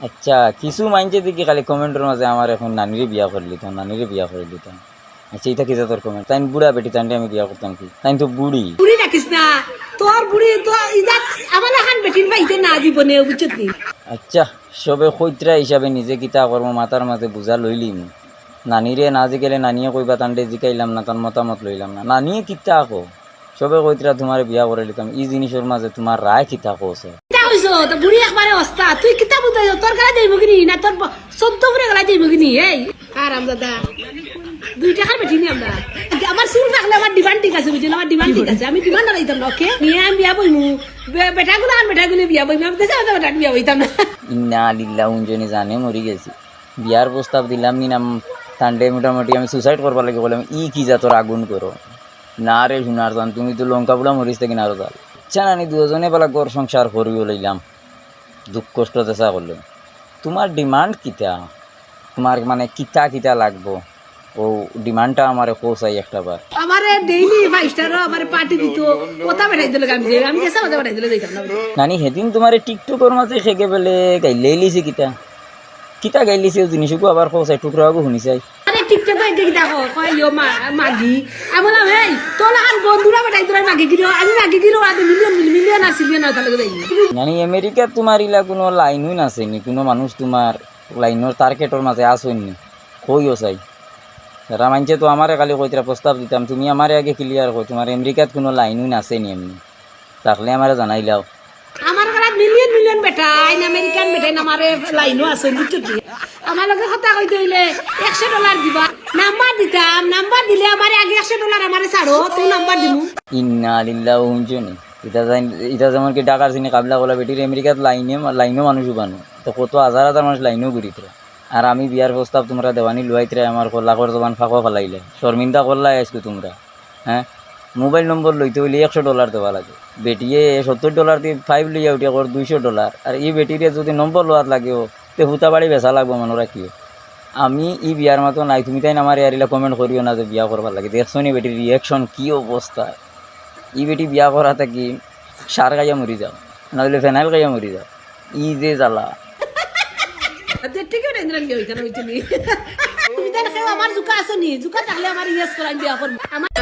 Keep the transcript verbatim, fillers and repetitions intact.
আচ্ছা, কিছু মাইনষে দেখি খালি কমেন্টর মাঝে আমার এখন নানিরে বিয়া করি লিতাম, নানিরে বিয়া করি লিতাম। আচ্ছা, ইটা কি জাতর কমেন্ট? তাইন বুড়া বেটি, তানরে আমি বিয়া করতাম কি? তাইন তো বুড়ি। বুড়ি ডাকিস না, তোর বুড়ি তো ইজাত আমার লাখান বেটির পাইছে না জীবনে, বুঝছত নি? আচ্ছা, সবে কইতরা হিসাবে নিজে কিতা করমু মাথার মাঝে বুঝা লইলিমু। নানিরে না জিকাইলে নানিয়ে কইবা তানরে জিকাইলাম না, তান মতামত লইলাম না। নানিয়ে কিতা কো? সবে কইতরা তুমারে বিয়া করি লিতাম, ই জিনিসর মাঝে তুমার রায় কিতা কওছে? কিতা কইছো? তো বুড়ি একবারে অস্তা, তুই কিতা বুঝাইছ? তোর গলা যাইব কি নি? না তোর ব- চোদ্দ ফুরে গলা যাইব কি নি? এই হারামজাদা, দুই টাকার বেটি নি আমরা। আমার চুল থাকলে আমার ডিমান্ড ঠিক আছে, বুঝলি? আমার ডিমান্ড ঠিক আছে, আমি ডিমান্ড লাগাইতাম না। ওকে, নিয়ে আমি বিয়া বইমু। বে- বেটাগুলো আর বেটাগুলো বিয়া বইমু, আমি দেশে বেটা বিয়া বইতাম না। ইন্না লিল্লাহ, হুনছনি, জানে মরি গেছি। বিয়ার প্রস্তাব দিলাম নি নাম তানরে, মোটামুটি আমি সুসাইড করবার লাগি কইলাম, ই কি জাতর আগুন করো? না রে সোনার জান, তুমি তো লঙ্কা পুড়া মরিচ থাকি না আরো জাল। ইচ্ছা নানি দুইজনে বালা ঘর সংসার করিও লইলাম, দুঃখ কষ্ট দেশা করলাম। তুমার ডিমান্ড কিতা? তুমার মানে কিতা কিতা লাগবো? ও ডিমান্ডটা আমারে কও চাই একটা বার। আমারে ডেইলি ফাইভ স্টারও আমারে পার্টি দিত, কথা বেটাই দিলে আমি যাই, আমি গেছা কথা বেটাই দিলে যাইতাম না। নানি, হেদিন তুমারে টিকটকর মাঝে খেগে বেলে গাইলে লিছি কিতা? কিতা গাইলিছে ও জিনিসগু আবার কও চাই, টুকরা আগু হুনি চাই। আরে টিকটক এ দেখি দেখো, কয় ইয়ো মা-, মাগি। আমি বললাম, "এই, তোর লাখান বন্ধুরা বেটাই তোরা মাগি গিরো, আমি মাগি গিরো, আদে মিলিয়ন, মিলিয়ন আর সিলিয়ন আর তাহলে যাই।" নানি, আমেরিকাত তুমার ইলা কুনু লাইনই নাছেনি, কুনু মানুষ তুমার লাইনর টার্গেটর মাঝে আছইন নি, কইও চাই। এরা মাইনষে তো আমারে খালি কইতরা প্রস্তাব দিতাম, তুমি আমারে আগে ক্লিয়ার কও, তুমার আমেরিকাত কুনু লাইনই নাছেনি এমনি, থাকলে আমারে জানাইলাও। আমার গলাত মিলিয়ন মিলিয়ন বেটাইন, আমেরিকান বেটাইন, আমারে লাইনও আছে, বুঝছো কি? আমার লগে কথা কইতে অইলে একশো ডলার দিবা, নাম্বার দিতাম, নাম্বার দিলে আমারে আগে একশো ডলার আমারে ছাড়ো, তো নাম্বার দিমু। ইন্না লিল্লাহ, হুনছনি? ইটা যাইন, ইটা যেমন কি ঢাকার চিনি কাবলা কলা বেটির আমেরিকাত লাইনে, লাইনও মানুষ উবানো। তো কত হাজার হাজার মানুষ লাইনও ঘুরিতরা। আর আমি বিয়ার প্রস্তাব তুমরা দেওয়ানি লুয়াইতরা, আমার কো-, লাখর জবান ফাঁকো ফালাইলে। শর্মিন্দা করলাই আইজকু তুমরা। হ্যাঁ? মোবাইল নম্বর লইতে অইলে একশো ডলার দেওয়া লাগে। বেটিয়ে সত্তর ডলার দি ফাইভ লইয়া উঠিয়া কর দুইশো ডলার। আর ই বেটিরে যুদি নম্বর লওয়াত লাগেও, তে হুতা বাড়ি বেচা লাগবো মনো রাখিও। আমি ই বিয়ার মাতো নাই, তুমি তাইন আমার ইয়ারিলা কমেন্ট করিও না যে বিয়া করবার লাগি। দেখছোনি বেটির রিয়াকশন কি অবস্থা? ই বেটি বিয়া করা থাকি সার খাইয়া মরি যাও, না অইলে ফেনাইল খাইয়া মরি যাও। ই যে জ্বালা। আচ্ছা, ঠিক আছে, ইন্দ্রা কি অইছে না অইছে নি? তুমি তাইন কেউ আমার জুকা আছে নি? জুকা থাকলে আমার ইয়েস করাই বিয়া করবো। আমার